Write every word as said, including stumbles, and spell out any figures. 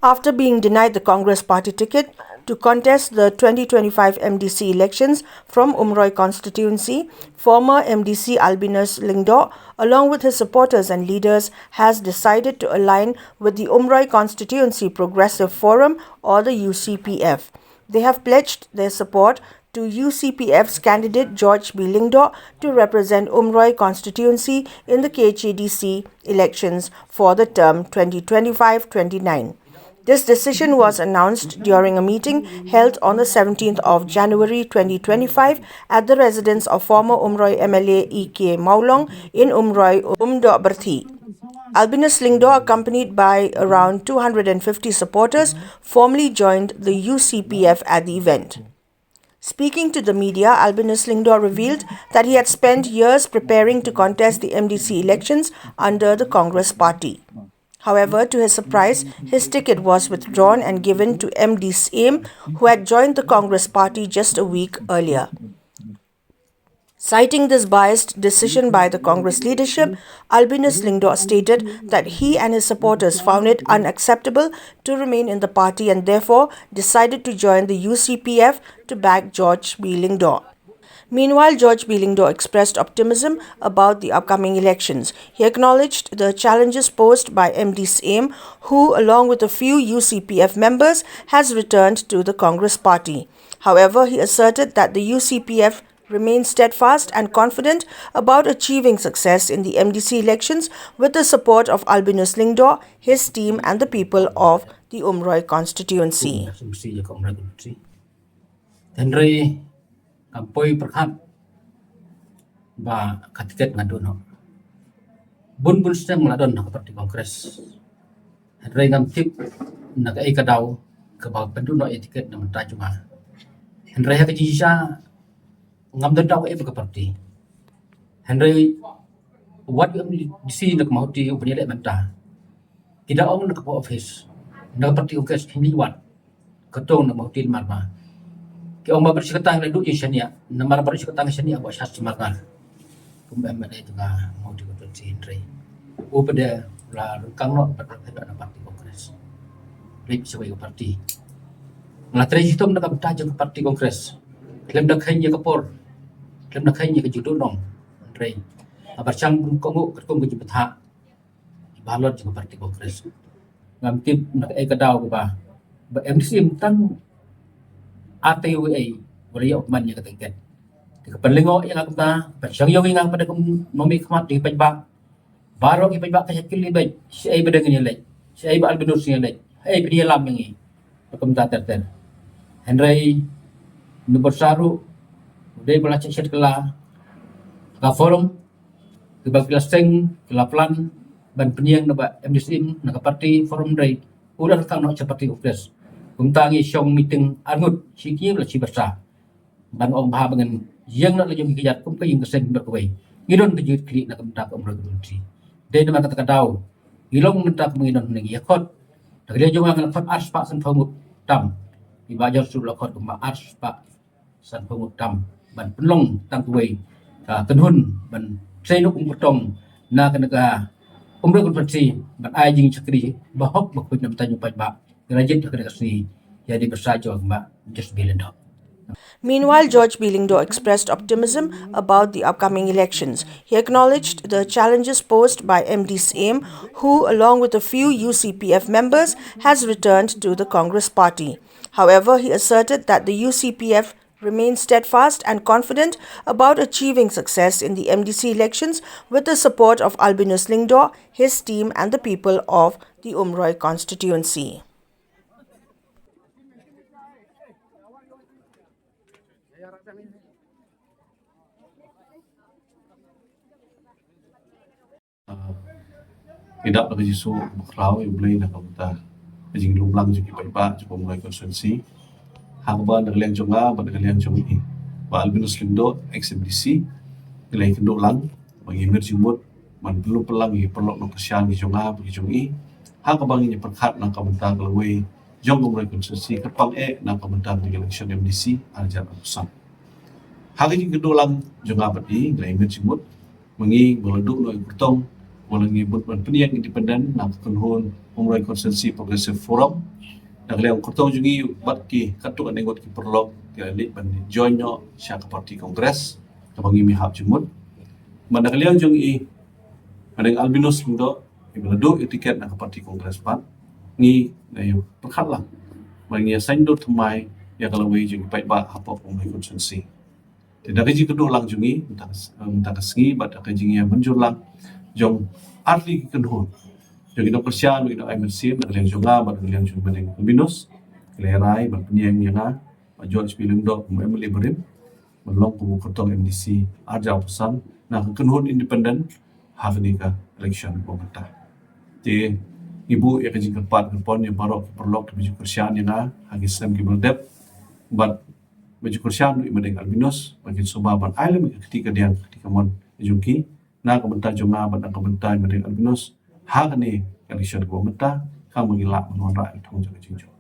After being denied the Congress party ticket to contest the twenty twenty-five M D C elections from Umroi constituency, former M D C Albinus Lyngdoh, along with his supporters and leaders, has decided to align with the Umroi Constituency Progressive Forum, or the U C P F. They have pledged their support to U C P F's candidate George B Lyngdoh to represent Umroi constituency in the K H A D C elections for the term twenty twenty-five twenty-nine. This decision was announced during a meeting held on the seventeenth of January twenty twenty-five at the residence of former Umroi M L A E K Mawlong in Umroi, Umdoh Byrthi. Albinus Lyngdoh, accompanied by around two hundred and fifty supporters, formally joined the U C P F at the event. Speaking to the media, Albinus Lyngdoh revealed that he had spent years preparing to contest the M D C elections under the Congress party. However, to his surprise, his ticket was withdrawn and given to M D Syiem, who had joined the Congress party just a week earlier. Citing this biased decision by the Congress leadership, Albinus Lyngdoh stated that he and his supporters found it unacceptable to remain in the party and therefore decided to join the U C P F to back George B Lyngdoh. Meanwhile, George B Lyngdoh expressed optimism about the upcoming elections. He acknowledged the challenges posed by M D Syiem, who, along with a few U C P F members, has returned to the Congress party. However, he asserted that the U C P F remains steadfast and confident about achieving success in the M D C elections with the support of Albinus Lyngdoh, his team, and the people of the Umroi constituency. Hynrei kam poi pyrkhat ba ka tiket nga duh noh. Bun bun snem nga la don ha ka parti Congress. Hynrei ngam tip na kaei ka daw kaba pynduh noh ïa tiket na bynta jong nga. Hynrei ha ka jingshisha ngam don daw kaei ba ka parti. Hynrei wat ïa u M D C na ka Mawhati u ban ïaleh mynta. Ki da ong na ka office na ka parti Congress, hynrei wat ka tong na Mawhati Marma. Ki ong ba baroh shi katta ngi la duh jingshaniah, namar baroh shi katta ngi shaniah ba shah sumar ngar. Kum M L A jong nga Mawhati constituency, hynrei u pat u la ryngkang noh bad u la phet na parti Congress. Leit shawei ka parti. Nga la trei shitom na ka bynta jong ka parti Congress. Khlem da kheiñ ïa ka por, khlem da kheiñ ïa ka jingduhnong, hynrei haba shang bun kohnguh katkum ka jingbatai ki ballot jong ka parti Congress. Ngam tip na kaei ka daw kaba ba M D C ym tang ar tylli wei ei ba la ïoh ban ïa ka tiket. Te ka pynlyngngoh ïa nga kumta, pynshong ïa nga pat kum nongmihkhmat jong ki paidbah. Baroh ki paidbah ka shakri beit, shaei ba dang ïaleit, shaei ba Albinus ïaleit, haei ba ïalam ïa ngi. Kumta ter ter. Hynrei na bynta ruh u dei ba la check shet kylla ka forum, kiba ki la seng, ki la plan ban pynïeng na ba M D C na ka parti forum, hynrei u la ryngkang noh sha parti Congress. Kumta ngi shong meeting arngut, shi kynñiuh la shi bynta. Ban ong ba haba ngan ïeng noh la jong ki kjat kum ka ïing ka sem bad kawei, ngi don ka jingkitkhlieh na ka bynta ka Umroi constituency. Dei namar kata ka daw ngi long mynta kumba ngi don hangne, ngi ïakhot. Da ka liang jong nga nga la khot arspah sanphew ngut tam. I Bah George ruh la khot kumba arspah sanphew ngut tam ban pynlong tang kawei ka kynhun ban trei noh kum kyrtong na kane ka Umroi constituency ban ai jingshakri ba hok ba khuid na bynta jong u paidbah. Ka la jied ha kane ka sngi ïa u dei u Bah George Lyngdoh. Meanwhile, George B Lyngdoh expressed optimism about the upcoming elections. He acknowledged the challenges posed by M D Syiem, who, along with a few U C P F members, has returned to the Congress party. However, he asserted that the U C P F remains steadfast and confident about achieving success in the M D C elections with the support of Albinus Lyngdoh, his team, and the people of the Umroi constituency. Ngi dap da ka jingsuk bakhraw ïa U Blei na ka bynta ka jinglong lang jong ki paidbah jong ka Umroi constituency. Ha kaba na ka liang jong nga bad na ka liang jong i Bah Albinus Lyngdoh, ex M D C, ngi la ïakynduh lang ba ngi mir jingmut ban pynlong pynlang ïa ki paralok nongkyrshan ki jong nga bad ki jong i. Ha kaba ngin ïa pyrkhat na ka bynta ka lawei jong ka Umroi constituency kyrpang eh na ka bynta ka election M D C ar hajar arphew san. Ha ka jingkynduh lang jong nga bad i, ngi la ïa mir jingmut ba ngi ba la duh noh ïa u kyrtong, ba Ba la ngi bud ban pynïeng independent na ka kynhun Umroi Constituency Progressive Forum. Na ka liang kyrtong jong ngi bad ki katto katne ngut ki paralok ki la leit ban join noh sha ka party Congress kaba ngi mih hap jingmut. Bad na ka liang jong i Madeng Albinus Lyngdoh iba la duh ïa tiket na ka party Congress pat, ngi la ïa pyrkhat lang ba ngi ïa saiñdur thymmai ïa ka lawei jong ki paidbah hapoh Umroi Constituency. Te da ka jingkyrduh lang jong ngi mynta ka, mynta ka sngi bad da ka jingïamynjur lang jong artylli ki kynhun jong ki nongkyrshan, ki nong-ai mynsiem, na ka liang jong nga bad na ka liang jong Madeng Albinus, ki la rai ban pynïeng ïa nga, Bah George B. Lyngdoh kum u MLA barim ban long kum u kyrtong MDC ar hajar arphew san na ka kynhun independent ha kane ka election kaba mynta. Te ngi buh ïa ka jingkyrpad kyrpon ïa baroh ki paralok kiba ju kyrshan ïa nga ha ki snem kiba la dep bad ba ju kyrshan ruh ïa Madeng Albinus ba kin sngewbha ban ai lem ïa ka kti kadiang, ka kti kamon jong ki na ka bynta jong nga bad na ka bynta ïa Madeng Albinus ha kane ka election kaba mynta, khnang ba ngin lah ban wanrah ïa ka thong jong ka jingjop.